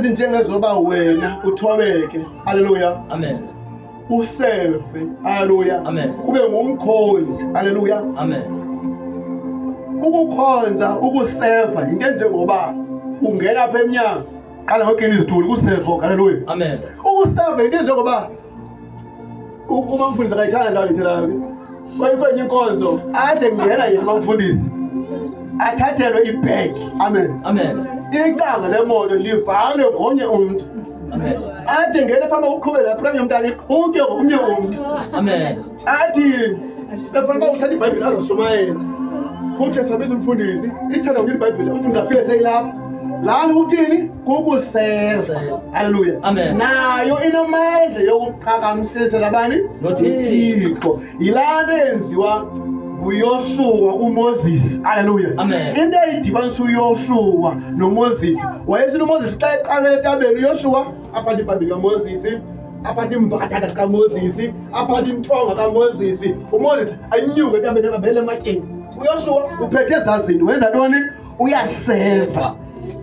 Ezinjengezoba wena uthobeke. Haleluya. Amen. Useve. Haleluya. Amen. Ube ngumkhonzi. Haleluya. Amen. Ukukhonza, ukuseva into enjengoba ungena apha emnyango qala ngokugena izitulo kuseva. Haleluya. Amen. Ukuseva into enjengoba uma mfundisi akayithanda ndawo lithelayo ke kwayikwenye inkonzo ade ngena yena umfundisi athathelwe ibhegi. Amen. Amen. Icango lemoto livalwe ngomnye umntu. Amen. Athi ngena fama uqhubela phambi yomntana iqhutywe ngomnye umntu. Amen. Athi efana uba uthatha ibhayibhile azoshumayela, kuthe sabiza umfundisi, ithanda kuthi ibhayibhile umfundisi afike seyilapha lani. Ukuthini? Kukuseva. Halleluya. Amen. Nayo inamandla yokuqhakamsisela bani? NoThixo. Nothixo. Yilaa nto yenziwa nguYoshuwa kuMoses. Halleluya. Amen. Into eyidibanisa uYoshuwa noMoses, wayesithi uMoses xa eqalela entabeni, uYoshuwa aphathe ibhayibhile kaMoses, aphathe imbhatata kaMoses, aphathe intonga kaMoses. UMoses anyuke entabeni ebambele ematyeni, uYoshuwa uphethe ezaa zinto. Wenza ntoni? Uyaseva.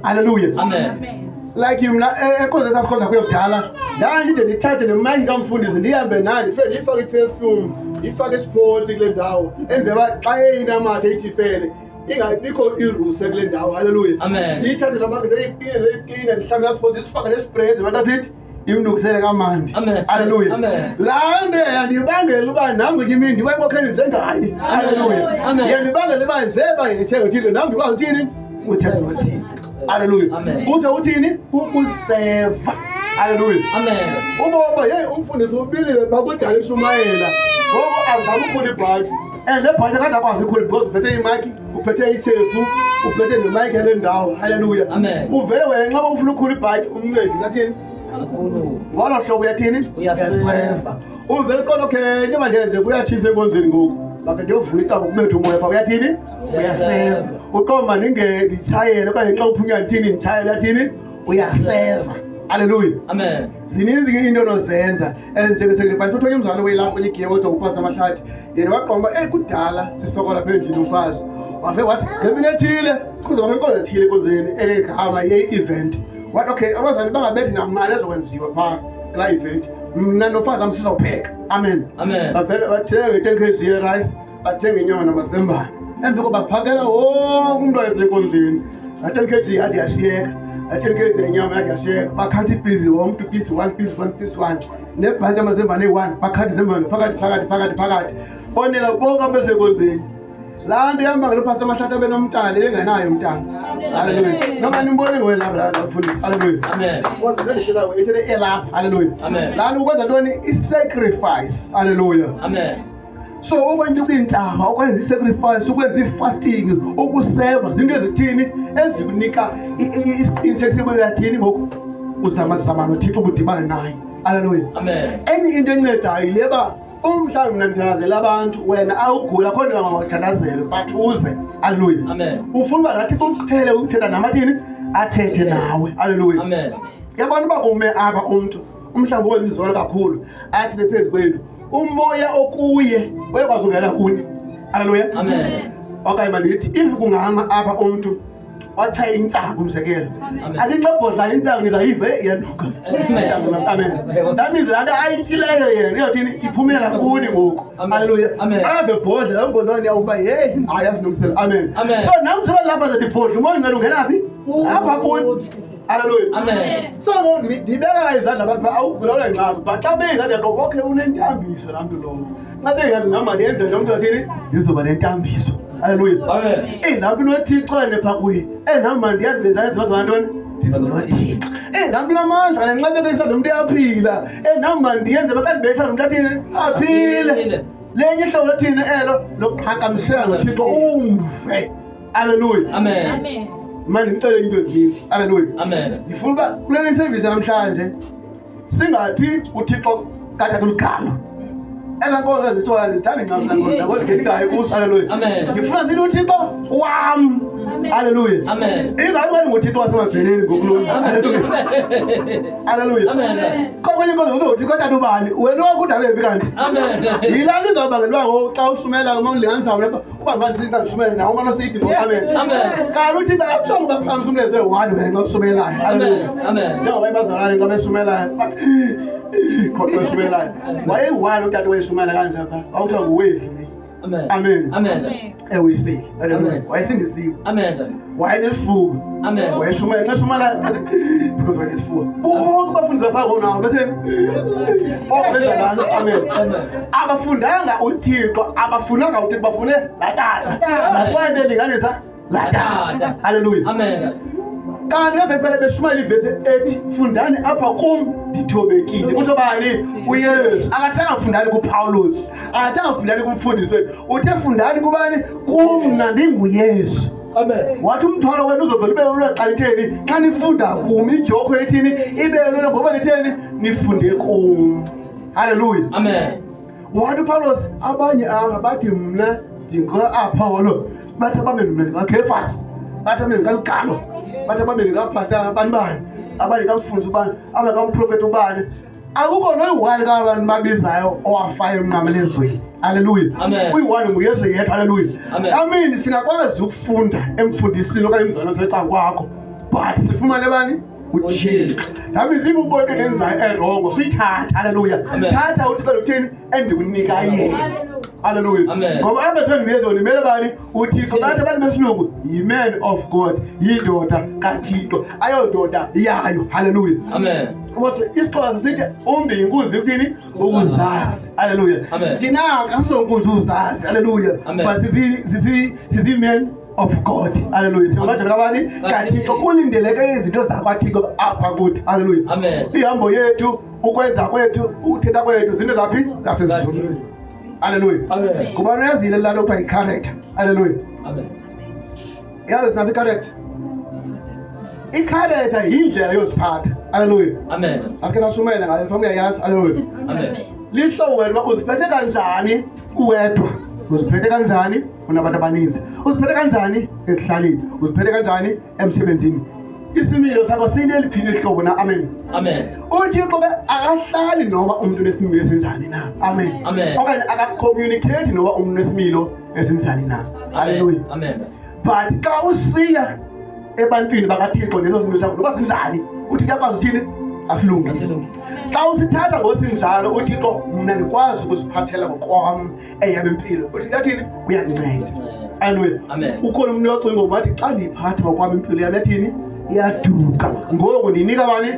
Halleluya. Amen. Like mna enkonzo esasikhonza kuyo kudala, ndandide ndithathe nemayiki kamfundisi, ndihambe nayo, ndifike ndiyifake iperfume, ndiyifake isipoti kule ndawo, enzela uba xa eyinamathe ithi ifele ingabikho iruse kule ndawo. Halleluya. Amen. Ndiyithathe la maki, ndoyikline, ndoyikline, ndihlambe yasipoti, ndisifake nespray enzela uba sithi imnukisele kamandi. Amen. Halleluya. Amen. Laa nto yandibangela uba nam ngenye imini ndiba inkokheli njengaye. Halleluya. Amen. Yandibangela uba njeba ndithethe uthini, nam ndikwazi uthini, uthethe nothini. Halleluya. Amen. Kuthe uthini? Kukuseva. Halleluya. Amen. Uboba yeyi umfundisi ubilile phaa kudala ishumayela, ngoku azama ukhula ibhatyi, and le bhatyi akade akwazi ikhula because uphethe imayiki, uphethe itshefu, uphethe nemayiki yale ndawo. Halleluya. Amen. Uvele wena nxa ufuna ukhula ibhatyi, umncedisi athini? Kakhulu. Ngolo hlobo uyathini? Uyaseva. Uvele qonda, okay, into mandenze, kuyatshisa enkonzweni ngoku, make ndiyovula icango kubethe umoya phaa. Uyathini? Uyaseva. Uqoma ndinge nditshayele okanye xa uphunywa ndithini, nditshayele. Uyathini? Uyaseva. Halleluya. Amen. Zininzi ke into onozenza and njengesacrifice. Uthonye umzali weyilapho kwenye igiye, kodwa upasa amahlathi yena waqonda uba eyi kudala sisokola apha endlini. Umfazi wafe wathi ngemini ethile kuzawubakho inkonzo ethile enkonzweni elegama ye-event. Wathi, okay, abazali bangabethi namali ezokwenziwa phaa kulaa event, mna nofazi am sizawupheka. Amen. Amen. Bavele bathenga i-10 kg ye-rice, bathenga inyama namazembane, emva ko baphakela wonke umntu wayesenkonzweni. Laa 10 kg yade yashiyeka, laa 10 kg yenyama yade yashiyeka. Bakhatha ipisi, wonke umntu piece one, piece one, piece one, nebhantshi amazembane eyi-one, bakhatha izembane phakathi, phakathi, phakathi, phakathi, bonela bonke abesenkonzweni. Laa nto yambangela uphasa amahlathi abe nomntana engenayo umntana. Halleluya. Noma nimbone ngowelapha la mfundisi. Halleluya. Amen. Ithele elapha. Halleluya. Amen. Laa nto ukwenza ntoni? I-sacrifice. Halleluya. Amen. So ukwenyuka iintaba, ukwenza i-sacrifice, ukwenza i-fasting, ukuseva, zinto ezithini ezikunika isiqinisekiso uyathini ngoku uzamazama noThixo, ubudibane naye. Halleluya. Amen. Enye into encedayo yile yoba umhlawumbi mna ndithandazela abantu, wena awugula akho nto bangawathandazele, but uze. Halleluya. Amen. Ufuna uba nathi uqhele ukuthetha nam, athini? Athethe nawe. Halleluya. Amen. Yabona uba kume apha umntu umhlawumbi wenza izolo kakhulu, athi bephezu kwenu, umoya okuye uyakwazi ungena kuni. Halleluya. Amen. Okanye mandithi if kungama apha umntu watshaya intsangu, umzekelo, Amen. andinxobhodla intsangu, nizayive iyanuka intsangu. Amen. That means laa nto ayityileyo yena iyothini? Iphumela kuni ngoku. Amen. Halleluya. Amen. Ave bhodla laa mbhodla niyawuba yeyi, hayi, yazinukisela. Amen. Amen. So nam lapha zethi bhodla, umoya ungcwele ungena phi? Apha kuni. Halleluya. Amen. So ngoku ndibeka izandla abantu phaa, awugula unengxaki, but xa beyizandla yaqo, okay, unentambiso laa mntu lowo. Xa beyizandla nam mandiyenze lo mntu athini, ndizoba nentambiso. Halleluya. Amen. Eyi, laa mntu unoThixo ene phaa kuye, eyi, nam mandiyazi benza ezibaza ntoni, ndizoba noThixo. Eyi, laa mntu unamandla nenxebekisa, lo mntu uyaphila. Eyi, nam mandiyenze xa ndibetha lo mntu athini? Aphile. Lenye ihlobo lothini elo lokuqhagamsela noThixo, umve. Halleluya. Amen. Manje ndicele into ezininzi. Halleluya. Amen. Ndifuna uba kule service namhlanje singathi uThixo kathatha uligalo. Ezaa nkonzo ezitshoyo andizithandi ncam ezaa nkonzo, yabo, ndikhe ndingayi kuzo, haleluya. Amen. Ndifuna sithi uThixo wam, haleluya. Amen. Ingathi okanye nguThixo wasemabheleni ngokulula, haleluya, haleluya. Amen. Kwenye inkonzo uthi uThixo tata ubani, wena wakho undaba ephi kanti? Amen. Yilaa nto izawubangela uba ngoku xa ushumela uma ulinganisa mna apha, uba ndiba ndithi ndishumele nawe umane usithi ngoku, amen. Amen. Kanti uThixo akutshongo uba phamisa umlenze one wena xa ushumelayo, haleluya. Amen. Amen. Njengoba abazalwane xa beshumelayo, khona beshumelayo. Wayeyi-one utata wayeshumela kanje pha, kwakuthiwa nguWesley. Amen. Amen. Amen. Ewisile, haleluya. Amen. Wayesindisiwe. Amen. Wayenesifuba. Amen. Wayeshumela, xa eshumela, athi, because wayenesifuba. Bonke abafundi lapha ngonawo betheni? Oh, benza laa nto. Amen. Amen. Abafundanga uThixo, abafunanga uThixo, bafune laa tata. That's why belinganisa laa tata. Tata. Haleluya. Amen. Kanti emva kwale beshumayela ivesi ethi fundani apha kum ndithobekile. Kuthiwa bani? UYesu. Akathanga fundani kuPawulos, akathanga fundani kumfundisi wethu, uthe fundani kubani? Kum, mna ndinguYesu. Amen. Wathi umthwalo wenu uzovela ube lula xa nitheni? Xa nifunda kum. Idyokhwe ithini? Ibe lula ngoba nitheni? Nifunde kum. Haleluya. Amen. Wathi uPawulos, abanye apha bathi mna ndingu-Apollo, bathi abanye mna ndingaKhefas, bathi abanye ndingaLugalo, bathi abanye ndingaphasa bani bani, abanye ndingamfundisi ubani, abanye ndingamprofethi ubani. Akukho noyi-one kabantu babizayo owafayo emnqamlezweni. Haleluya. Amen. Uyi-one nguYesu yedwa. Haleluya. Amen. Amen. Singakwazi ukufunda emfundisini okanye emzalweni osecaleni kwakho, but sifumane bani? UThixo. That means if ubona into endiyenzayo erongo, suyithatha. Haleluya. Amen. Thatha uThixo lokuthini endikunika yena. Haleluya. Amen. Ngoba apha sendimele ndimele bani? uThixo. Bathi abantu besilungu yi-man of God, yindoda kaThixo, ayondoda yayo. Haleluya. Amen. Mose isiXhosa sithi umntu yinkunzi ukuthini? Ukuzazi. Haleluya. Amen. Thina akasonkunzi uzazi. Haleluya. Amen. But sisi men of God. Haleluya. Singamadoda kabani? KaThixo. Kulindeleke izinto zakwaThixo apha kuthi. Haleluya. Amen. Ihambo yethu, ukwenza kwethu, ukuthetha kwethu, zinto zaphi? Zasezulwini. Haleluya. Amen. Kuba uyazile laa nto kuthiwa yi-character. Haleluya. Amen. Yazi sinaso i-character. I-character yindlela yoziphatha. Haleluya. Amen. Asike sashumela ngayo, mhlawumbe uyayazi. Haleluya. Amen. Lihlobo wena uba uziphethe kanjani uwedwa, uziphethe kanjani unabantu abaninzi, uziphethe kanjani ekuhlaleni, uziphethe kanjani emsebenzini. Isimilo sakho sineliphini ihlobo na? Amen. Amen. UThixo ke akahlali noba umntu unesimilo esinjani na. Amen. Amen. Okanye akacommunicate noba umntu unesimilo esinjani na. Haleluya. Amen. But xa usiya ebantwini bakaThixo neso similo sakho noba sinjani, uThixo uyakwazi uthini? Asilungise. Asilungise. Xa usithatha ngosinjalo uThixo, mna ndikwazi ukuziphathela ngokwam eyam impilo, uThixo uyathini? Uyakunceda. Haleluya. Amen. Ukhona umntu ocinga ngoba wathi xa ndiyiphatha ngokwam impilo yam yathini? Iyaduka. Ngoku ndinika bani?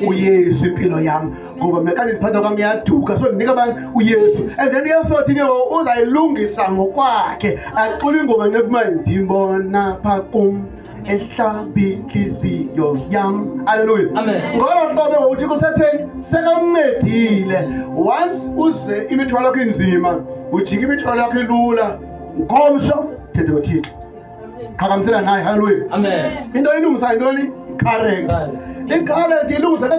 uYesu impilo yam. Ngoba mna xa ndiziphatha kwam iyaduka, so ndinika bani? uYesu. And then uYesu othini ngoku? Uzayilungisa ngokwakhe. Acula ingoma ncefu ndimbona pha kum ehlamba intliziyo yam. Haleluya. Amen. Ngolo hlobo ngoku uThixo setheni? Sekamncedile. Once uze imithwalo yakho inzima, ujike imithwalo yakho ilula. Ngomso thethe noThixo. Qhagamsela naye. Haleluya. Amen. Into ilungisa yintoni? Character. Right. I-character ilungisa.